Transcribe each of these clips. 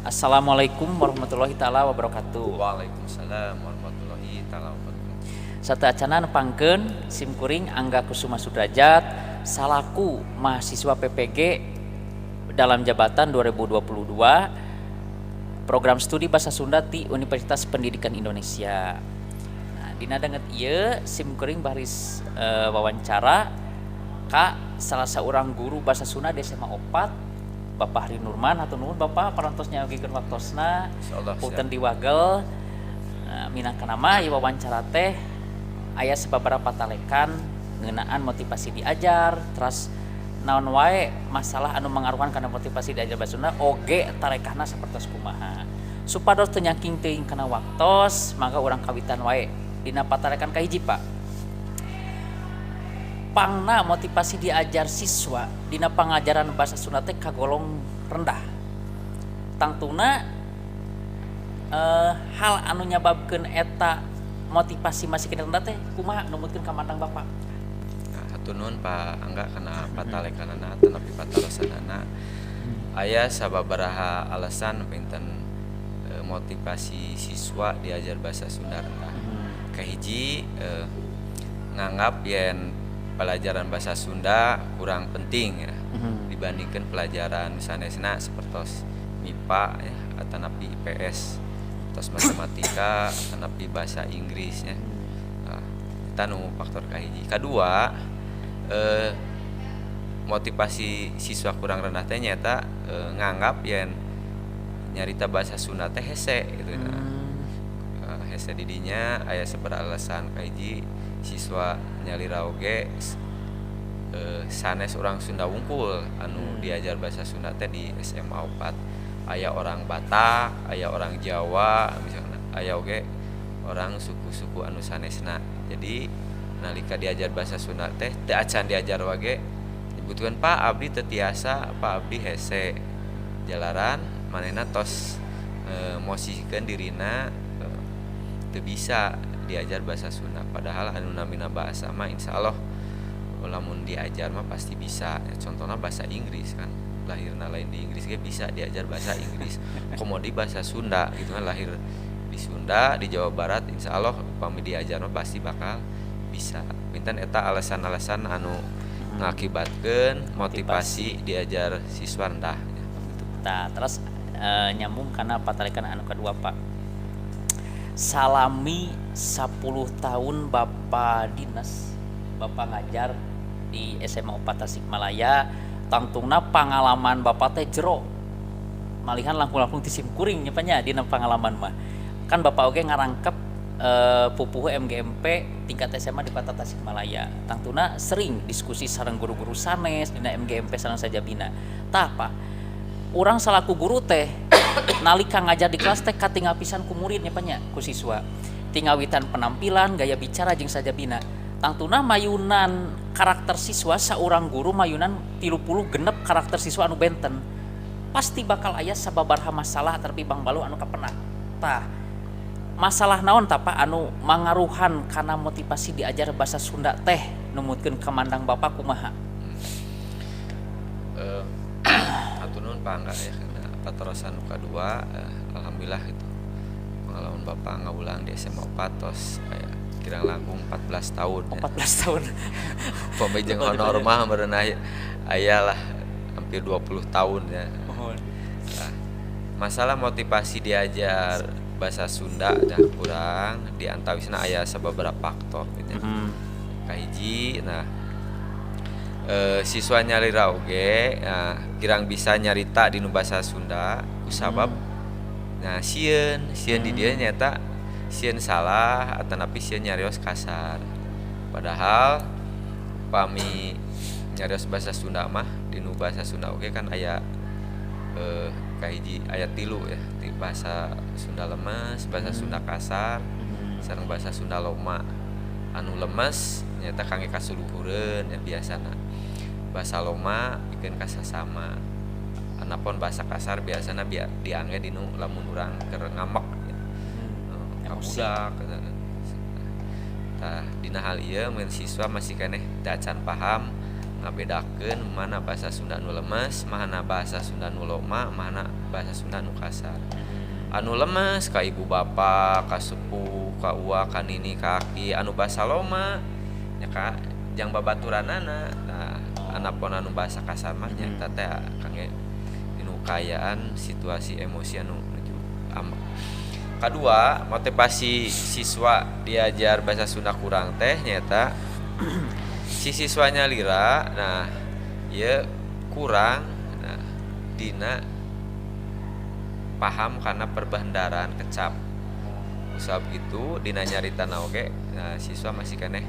Assalamualaikum warahmatullahi taala wabarakatuh. Waalaikumsalam warahmatullahi taala wabarakatuh. Sateuacanna nepangkeun sim kuring Angga Kusuma Sudrajat salaku mahasiswa PPG dalam jabatan 2022 program studi bahasa Sunda di Universitas Pendidikan Indonesia. Nah, dina danget ieu sim kuring baris wawancara ka salah seorang guru bahasa Sunda di SMA 4, Bapak Hari Nurman. Hatur nuhun, Bapak, parantos nyayogikeun waktosna. Insyaallah. Punten diwagel. Nah, minangka nama ieu wawancara teh aya sababaraha patalekan ngeunaan motivasi diajar, terus naon wae masalah anu mangaruhan kana motivasi diajar bahasa Sunda oge tarekahna sapertos kumaha. Supados teu nyangking teuing kana waktos, maka urang kawitan wae dina patalekan kahiji, Pak. Pangna motivasi diajar siswa dina pangajaran bahasa Sunda teh kagolong rendah. Tangtuna hal anu nyababkeun eta motivasi masih keneh rendah teh kumaha numutkeun kamandang Bapak? Nah, hatur nuhun, Pak Angga, kana patalekanana atanapi patarosanana. Aya sababaraha alasan pinten motivasi siswa diajar bahasa Sunda rendah. Kahiji, nganggap yen pelajaran bahasa Sunda kurang penting ya dibandingkan pelajaran sanesna sepertos MIPA ya atanapi IPS tos matematika atanapi bahasa Inggris ya. Nah, eta nu faktor kahiji. Kadua, motivasi siswa kurang rendah teh nyaeta nganggap yen nyarita bahasa Sunda teh hese gitu. Nah, hese didinya aya sabaraha alasan. Kahiji, siswa nyalira oge sanes orang Sunda wungkul anu diajar bahasa Sunda teh di SMA 4. Aya orang Batak, aya orang Jawa misalnya, aya oge orang suku-suku anu sanesna. Jadi nalika diajar bahasa Sunda teh teu acan diajar wage dibutuhkan, "Pak, abdi teu tiasa, Pak, abdi hese," jalaran manehna tos mosisikeun dirina teu bisa diajar bahasa Sunda. Padahal anu namina bahasa mah insyaallah lamun diajar mah pasti bisa ya. Contohnya bahasa Inggris kan lahirna lain di Inggris ge bisa diajar bahasa Inggris, komo deui bahasa Sunda gitu kan, lahir di Sunda, di Jawa Barat, insya Allah upami diajar mah pasti bakal bisa. Pinten eta alasan-alasan anu ngakibatkeun motivasi diajar siswa rendah ya, gitu. Nah, terus nyambung karena patalekan anu kedua, Pak. Salami 10 tahun Bapak dinas, Bapak ngajar di SMA 4 Tasikmalaya, tangtungna pengalaman Bapak teh jero. Malihan langkung-langkung ti sim kuring nya nya dina pengalaman mah. Kan Bapak oge ngarangkep pupuhu MGMP tingkat SMA di Kota Tasikmalaya. Tangtuna sering diskusi sareng guru-guru sanes dina MGMP sareng sajabina. Tah, Pak, urang salaku guru teh nalika ngajar di kelas teh katingal pisan ku murid nya nya ku siswa, ti ngawitan penampilan, gaya bicara jeung sajabina. Tangtuna mayunan karakter siswa, saurang guru mayunan 36 karakter siswa anu benten, pasti bakal aya sababaraha masalah tapi bangbalu anu kapenak. Tah, masalah naon tah, Pak, anu mangaruhan kana motivasi diajar bahasa Sunda teh numutkeun kamandang Bapak kumaha? Hatur nuhun, Pak Angga ya, kana patarosan nu kadua. Alhamdulillah itu pengalaman Bapak ngawulang di SMA 4 tos aya kirang langkung 14 tahun ya. 14 tahun. Pami jeung honor mah meureun aya lah hampir 20 tahun ya. Nah, masalah motivasi diajar bahasa Sunda dah kurang di antawisna aya sababaraha faktor gitu ya. Kahiji, nah, siswa nyalira oge nah, kirang bisa nyarita dinu bahasa Sunda kusabab nah sieun sieun di dieu nyaeta sieun salah atanapi sieun nyarios kasar. Padahal pami nyarios bahasa Sunda mah dinu bahasa Sunda oge kan aya kahiji aya tilu ya, ti bahasa Sunda lemes, bahasa Sunda kasar, sareng bahasa Sunda loma. Anu lemes nyaeta kangge kasuluhureun ya biasana, bahasa loma pikeun ka sasama, anapun bahasa kasar biasana diangge dinu lamun urang keur ngambek ya. Ka Emosi. budak. Tah, dina hal ieu mun siswa masih keneh teu acan paham. Ngabedakeun mana bahasa Sunda nu lemes, mana bahasa Sunda nu loma, mana bahasa Sunda nu kasar. Anu lemes ka ibu bapa, ka sepuh, ka uwa, ka nini, ka aki. Anu bahasa loma nya ka jang babaturanana. Nah, anapun anu bahasa kasar mah nya eta teh kangge dinu kaayaan situasi emosi anu nuju ambek. Kadua, motivasi siswa diajar bahasa Sunda kurang teh nyaeta si siswanya lira, nah, ieu kurang, nah, dina paham karena perbendaharaan kecap. Usab gitu dina nyaritana oge, nah, siswa masih keneh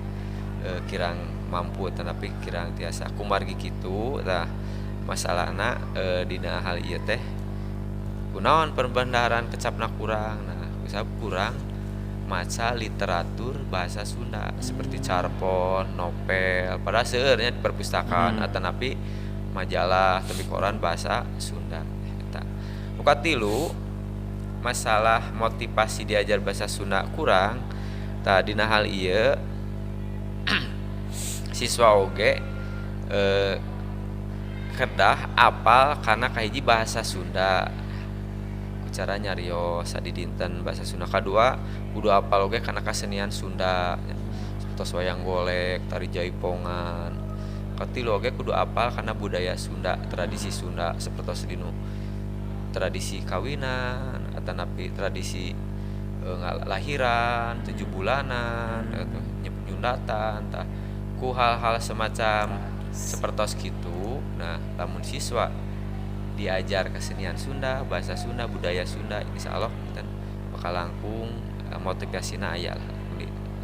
kirang mampu tetapi kirang tiasa kumargi kitu. Tah, masalahna dina hal ieu teh kunaon perbendaharaan kecapna kurang? Nah, usab kurang maca literatur bahasa Sunda seperti carpon, novel, padahal seueur nya di perpustakaan atanapi majalah tapi koran bahasa Sunda eta. Nu katilu, masalah motivasi diajar bahasa Sunda kurang. Tah, dina hal ieu siswa oge kedah apal kana kahiji bahasa Sunda ku cara nyarios sadidinten bahasa Sunda. Kadua, kudu apal oge kana kasenian Sunda sapertos wayang golek, tari jaipongan. Katilu oge kudu apal kana budaya Sunda, tradisi Sunda sapertos dinu tradisi kawinan atanapi tradisi ngalahiran, tujuh bulanan, atau nyundatan. Tah, ku hal-hal semacam sepertos kitu. Nah, lamun siswa diajar kesenian Sunda, bahasa Sunda, budaya Sunda, insya Allah kita bakal langkung motivasina aya lah,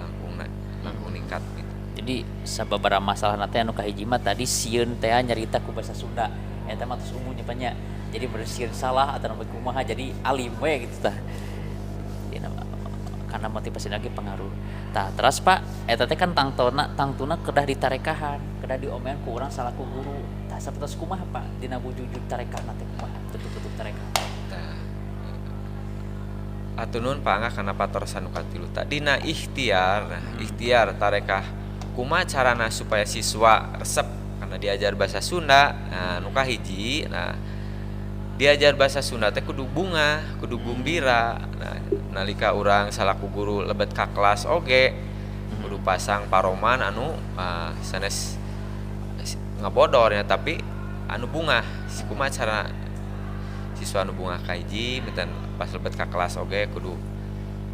langkung langkung ningkat gitu. Jadi sababaraha masalah teh anu kahiji mah tadi sieun teh nyarita ku bahasa Sunda eta mah tos umumnya banyak, jadi bersieun salah atau nembe kumaha, jadi alim we gitu. Tah, dina karena motivasi lagi pengaruh. Tah, terus Pak, eta teh kan tangtona tangtuna kedah ditarekahan, kedah diomean ku urang salaku guru. Tah, sapertos kumaha, Pak, dina wujud tarekahna teh kumaha bentuk-bentuk tarekah? Tah, atur nuhun, Pak Angga, kana patarosan nu katilu. Tah, dina ikhtiar, nah, ikhtiar tarekah kumaha carana supaya siswa resep karena diajar bahasa Sunda. Nah, nu kahiji, nah, diajar bahasa Sunda teh kudu bunga, kudu gumbira. Nah, nalika urang salaku guru lebet ka kelas oge kudu pasang paroman anu sanes ngabodor ya, tapi anu bungah. Kumaha cara siswa anu bungah? Kahiji, miten pas lebet ka kelas oge kudu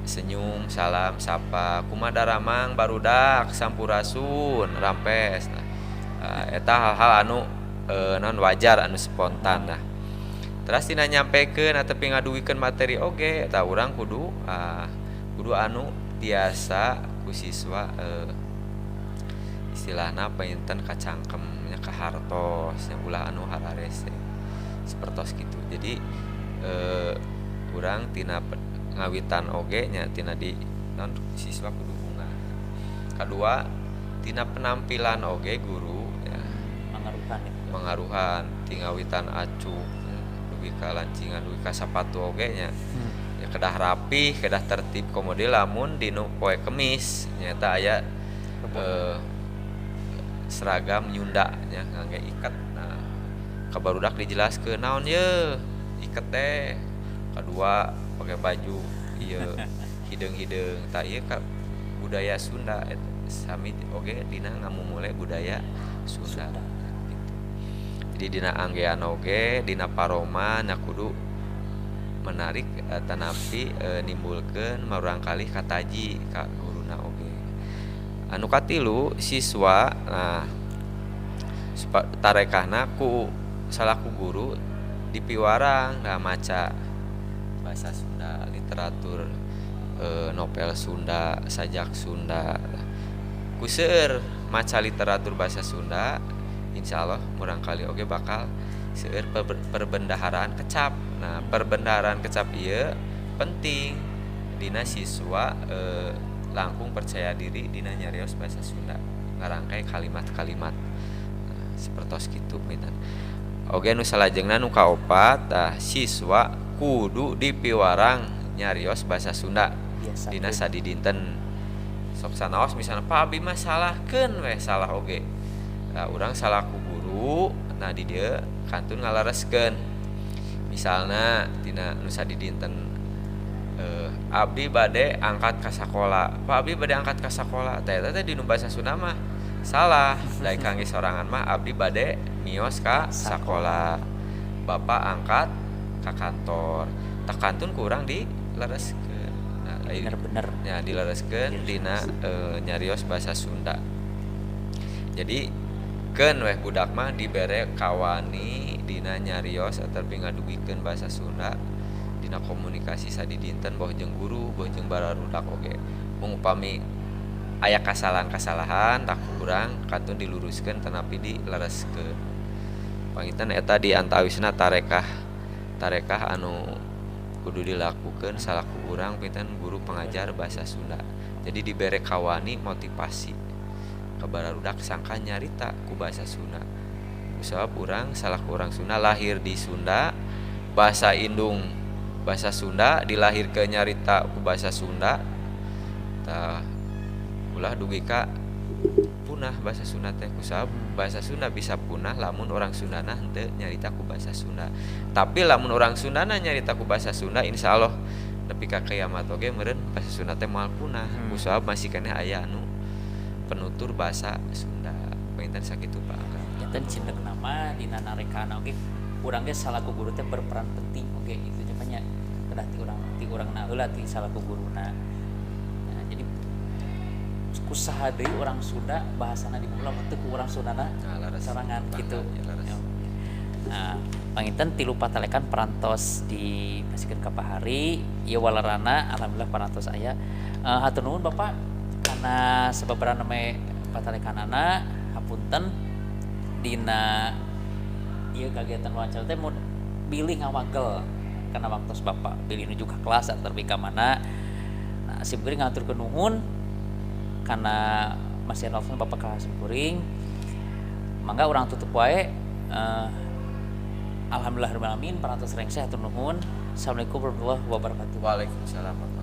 senyum, salam, sapa, kumaha daramang barudak, sampurasun, rampes. Nah, eta hal-hal anu non wajar, anu spontan. Nah, terus tina nyampekeun ataupun ngadugikeun materi oge, eta urang kudu anu tiasa ku siswa istilahna panginten kacangkem nya, kahartos nya, ulah anu hararese sapertos kitu. Jadi urang tina ngawitan oge nya tina di non siswa kudu bunga. Kadua, tina penampilan oge guru ya. Mangaruhan ya. Mangaruhan ti ngawitan acuk ya, dugi ka lancingan, dugi ka sapatu oge nya ya kedah rapih, kedah tertib. Komo deui lamun dinu poe Kemis nyaeta aya seragam nyunda nya, ngangge iket. Nah, ka barudak dijelaskeun naon ye iket teh. Kadua, pakai baju ieu hideung-hideung. Tah, ieu ka budaya Sunda eta sami oge dina ngamumule budaya Sunda, Sunda. Gitu. Jadi dina anggean oge, dina paroman nya kudu menarik tanapi nimbulkeun murangkalih kataji ka guruna oge. Anu katilu, siswa, nah, tarekahna ku salaku guru dipiwarang, nah, maca bahasa Sunda, literatur, novel Sunda, sajak Sunda. Ku seueur maca literatur bahasa Sunda, insyaallah murangkalih oge bakal seueur perbendaharaan kecap. Nah, perbendaharaan kecap ieu penting dina siswa langkung percaya diri dina nyarios bahasa Sunda, ngarangkai kalimat-kalimat. Nah, sapertos kitu mitan. Oge nu salajengna, nu kaopat, tah, siswa kudu dipiwarang nyarios bahasa Sunda biasa dina sadidinten. Sok sanaos misalna, "Pak, abi mah salahkeun we," salah oge. Nah, urang salaku guru, nah di dieu kantun ngalereskeun. Misalna tina nu sadidinten, abdi bade angkat ka sakola. Pak, abdi bade angkat ka sakola. Tah, eta teh dinu bahasa Sunda mah salah. Da kangge sorangan mah abdi bade mios ka sakola. Bapak angkat ka kantor. Tah, kantun ku urang dilereskeun. Nah, Bener-bener. Ya, dilereskeun dina nyarios bahasa Sunda. Jadi keun weh budak mah dibere kawani dina nyarios ataupun ngadugikeun bahasa Sunda dina komunikasi sadidinten, boh jeung guru, boh jeung bararudak oge. Mung upami aya kasalahan-kasalahan, tah ku urang kantun diluruskeun tanapi dilereskeun. Panginten eta di antawisna tarekah tarekah anu kudu dilakukeun salaku urang pinten guru pengajar bahasa Sunda. Jadi dibere kawani, motivasi ka bararudak sangkan nyarita ku bahasa Sunda. Kusabab urang salaku urang Sunda, lahir di Sunda, bahasa indung bahasa Sunda, dilahirkeun nyarita ku bahasa Sunda. Tah, ulah dugi ka punah bahasa Sunda teh, kusabab bahasa Sunda bisa punah lamun orang Sundana henteu nyarita ku bahasa Sunda. Tapi lamun orang Sundana nyarita ku bahasa Sunda, insyaallah nepi ka kiamat oge meureun bahasa Sunda teh moal punah. Kusabab masih keneh aya anu penutur bahasa Sunda. Panginten sakitu, Pak Angga. Janten cindekna mah dina narekana oge urang ge salaku guru teh berperan penting oge itu nya, kedah ti urangna heula, ti salaku guruna. Nah, jadi kusaha deui orang Sunda bahasana dimula teu ku urang Sundana Nah, leres. sorangan gitu. Ya, leres. Ya. Nah, panginten tilu patalekan parantos dipasihkeun ka Pak Hari, ieu walerana alhamdulillah parantos aya. Hatur nuhun Bapak karena sababaraha name patalekanana. Hapunten dina ieu kagiatan wawancara teh mun bilih ngawagel karena waktu Bapak bilih nuju ka kelas atau ka mana. Nah, sim kuring ngaturkeun nuhun karena masih nelfon Bapak ka sim kuring. Mangga urang tutup wae. Alhamdulillah rabbil alamin, parantos rengse, hatur nuhun. Assalamualaikum warahmatullahi wabarakatuh. Waalaikumsalam warahmatullahi.